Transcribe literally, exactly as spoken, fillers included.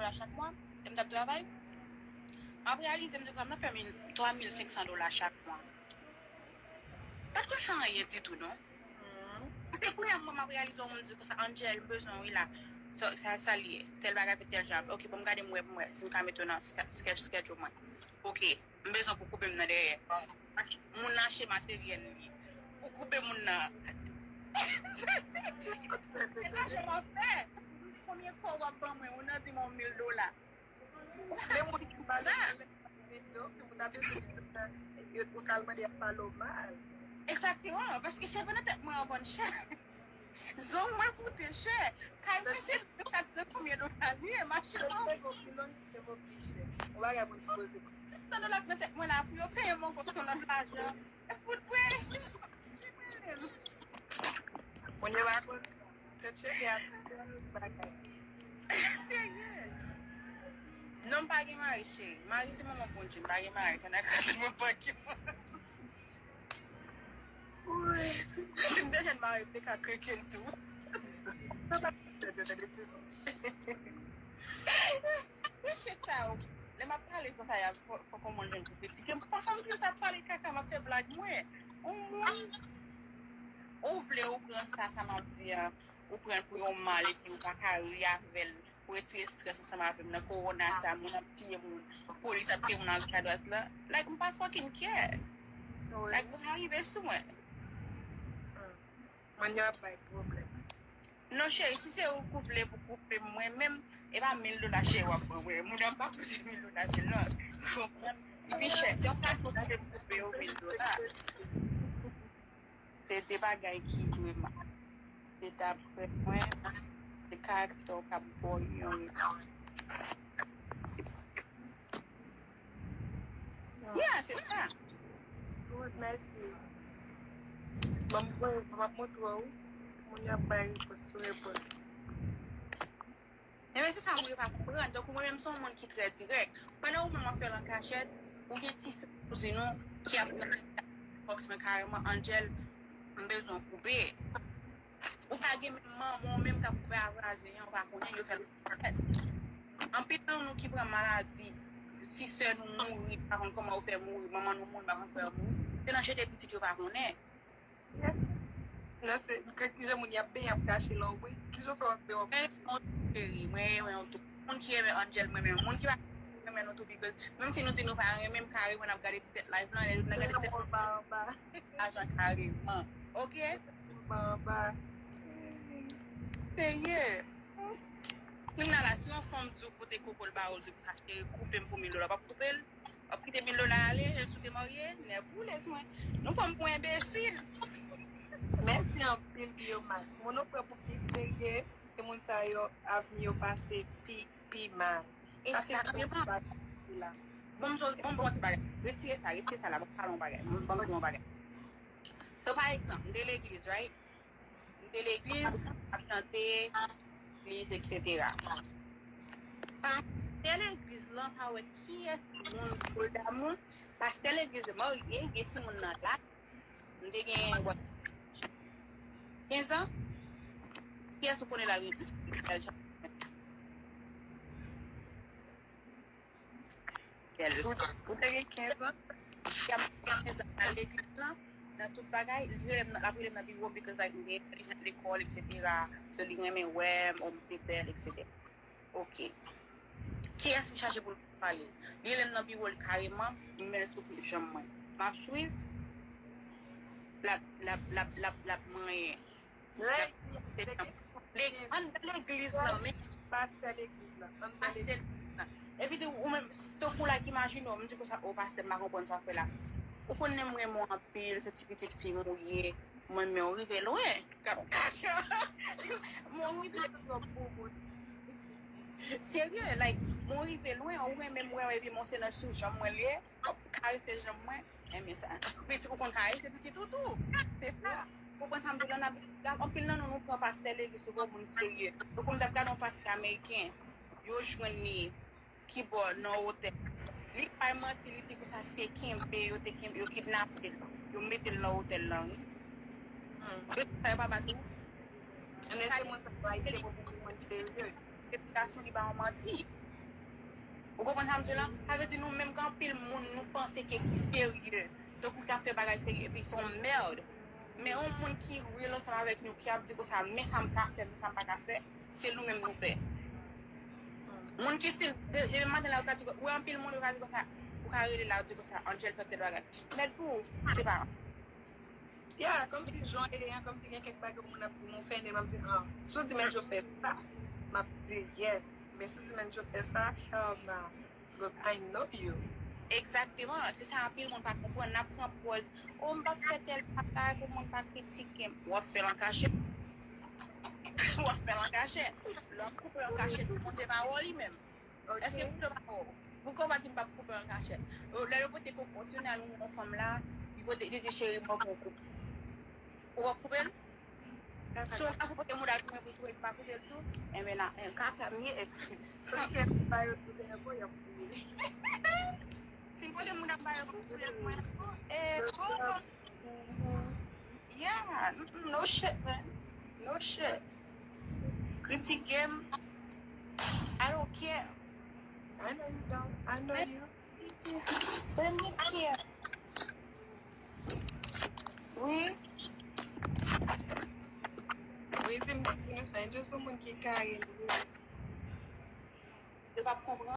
dola chak mwa, lè m t ap travay. M ap reyalize m te konn ap fè mil, twa mil senk san dola chak mwa. M pa t konn fè anyen ditou, non. Se kounye a mwen m ap reyalize yon moun di konsa, Angel, m bezwen w wi la. Sa, sa, sa l ye? Tèl bagay, tèl jan. Ok, bon, m gade m wè, m wè si m ka mete w nan ske-, ske-, schedule mwen. Ok, m bezwen pou koupe m nan dèyè. Moun nan achte materyèl li. Ou koupe moun nan. Se lajan m ap fè. Konbyen kòb w ap ban mwen? Ou nan di m yon mil dola. Men moun ki pa gen yo, ki moun ap bezwen yo, ou t al mande y ap pale w mal. Egzakteman, paske cheve nan tèt mwen an vann chè. Zong mwen koute chè. Kay mwen se de kat san konbyen dola li ye, machin an. Cheve w pi long, cheve w pi chè. Yon bagay moun sipoze. San dola k nan tèt mwen la, pou yo peye m ankò yon lòt lajan. E fout vre. Moun yo pa konn tèt cheve a tout bagay. Serye. Non, m pa gen mari, cheri. Mari se manman Bondye, m pa gen mari. Tande ak sa, se mwen pa gen mari. Si m te jwenn mari, m te ka kreke l tou. Sa pa tèt yo tande ti. Shit sa yo. Lè m ap pale konsa, y ap fò, fò kòmanse jwenn pou kritike m. Pafwa m plis ap pale kaka, m ap fè blag mwen. Yon moun, ou vle ou pran sa, sa m ap di a, ou pran l pou yon mal epi ou pa ka ri avè l, pou retire estrès ansanm avè m nan kowona sa, moun ap tiye moun, polis ap tiye moun agoch adwat la. Like, m pa fucking care. Like, ou pa rive sou mwen. Moun yo ap bay pwoblèm. Non, cheri, si se ou k vle pou koupe m, mwen menm, e pa mil dola cheri w ap ban mwen. Moun nan pa koute mil dola cheri, non. Ou konprann? Li pi chè. Se yon fason pou m koupe yo mil dola. Se de bagay ki vrèman, se daprè mwen, se karaktè w k ap ba w yon repons. Yeah, se sa. Good, mèsi. Bon, mwen, m ap montre w. Moun yo ap bay repons sou repons. Ebyen, se sa moun yo pa konprann. Tankou mwen menm, se yon moun ki trè dirèk. Pandan ou menm w ap fè l an kachèt, ou gen ti sè kouzin ou ki ap nan inbox mwen kareman, Angel, m bezwen w koupe. Ou pa gen menm manman w menm k ap koupe avè azeyan, ou pa konnen, yo fè l kachèt. Anpil nan nou ki pran maladi, si sè nou mouri, pa konn kòman yo fè mouri, manman nou mouri, pa konn fè yo mouri. Se nan jete pitit yo pa konnen. Nan se, ki jan moun y ap benyen, y ap kache lò w, wi. Ki jan w fè w ap benyen, w ap kache? Mwen renmen yon tou, cheri, mwen renmen yon tou. Moun ki renmen Angel, mwen renmen. Moun ki pa renmen nou tou, because menm si nou di nou pa renmen, m ka renmen n ap gade ti tèt live lan, lè nou gade tèt live lan, lajan kareman. Ok? Anba, anba. Serye. Kounye a la, si yon fanm di w pote koko l ba ou, l di konsa, cheri, koupe m pou mil dola, w ap koupe l? W ap kite mil dola ale, jis ou te marye, nèf boulez mwen. Nou pran m pou enbesil. Mèsi anpil, Bioma. Moun ou pran pou pi serye, se moun sa yo, avni yo pase pi, pi mal. Sa se moun ki pa la. Bon, m so, bon, bon, ti bagay. Retire sa, retire sa la, bon, pale yon bagay. Bon, bon, bon, bagay. So, pa egzanp, m te legliz, right? M te legliz, m ap chante, legliz, etsetera. Pastè legliz lan pa wè kiyès moun pou l damou. Pastè legliz yo marye, gen timoun nan laj. M te gen, what, kenz an? Kiyès ou konnen l al gen plis? Ou, ou te gen kenz an? Li ap gen kenz an nan legliz lan, nan tout bagay, li rele m nan, l ap rele m nan biwo because, like, m gen entèlijans lekòl, etsetera. So, li renmen wè m, oh, m te bèl, etsetera. Ok. Kiyès li chache pou l pale? Li rele m nan biwo l kareman, m mennen l sou tout janm mwen. M ap swiv, l ap, l ap, l ap, l ap, l ap manyen. Lè, anndan legliz lan, men. Pastè legliz lan. Anndan legliz lan. Epi tou, ou menm, tankou la, imajine w, m di konsa, o pastè, m pa konprann sa w fè la. Ou konnen m renmen w anpil, se ti pitit fi m ou ye, mwen, men w rive lwen. Kap kache. Mwen rive. Serye, like, mwen rive lwen, ou renmen m, wè, epi mwen se nan sou janm mwen l ye. Karese janm mwen, enben sa. Pitit ou konn karese pitit ou tou. Se sa. Ou konprann sa m di w la, n ap gade, anpil nan nou, nou pran pastè legliz sou gwo moun serye. Ou konn, n ap gade yon pastè ameriken, yo jwenn li kibò nan otèl. Li bay manti, li di konsa se kenbe, yo te kenbe, yo kidnape l, yo mete l nan otèl lan, wi. Hmm. Yo di sa, yo pa bat ou. Ann, se moun sa yo, se pou moun serye. Repitasyon li ba yon manti. Ou konprann sa m di w la? Sa vle di nou menm gen anpil moun nou panse ke ki serye. Tankou ki ap fè bagay serye epi se yon mèd. Men yon moun ki real ansanm avèk nou, ki ap di konsa, men sa m ka fè, men sa m pa ka fè, se nou menm nou pè. Moun ki si, de, depi maten la, ou ka di, ou wè anpil moun, ou ka di konsa, ou ka rele la, ou di konsa, Angel fè tèl bagay. Mèd pou ou, se pa. Yeah, kòmsi jan w ye an, kòmsi gen kèk bagay moun ap di m ou fè, m ap di, ah, si w di Menjo fè sa, m ap di, yes. Men si w di Menjo fè sa, hell no. Look, I know you. Egzakteman, se sa anpil moun pa konprann. N ap pran pòz, o, m p ap fè tèl bagay pou moun pa kritike m. W ap fè l an kachèt. W ap fè l an kachèt. Lè w ap koupe l an kachèt, ou pote pawòl li menm. Èske m pote pawòl? Poukò w pa di m p ap koupe l an kachèt? Lè yo pote Coco Chanel ou yon fanm la, li pote, li di, cheri, mwen pou w koupe. Ou p ap koupe l? Si w pa koupe mouda l pou mwen, pou koupe, m pa koupe l tou. Enben, la, en kaka m ye. Paske ba yo tou de yon y ap koupe. Si m pote mouda m ba yo pou koupe l pou mwen tou. E, oh, yeah, mm, mm, no shit, man. No shit. Kritike m. I don't care. I know you don't. I know you. Let me care. Wi. Wi, se m ki di nou sa. Angel se yon moun ki kare li. Yo p ap konprann.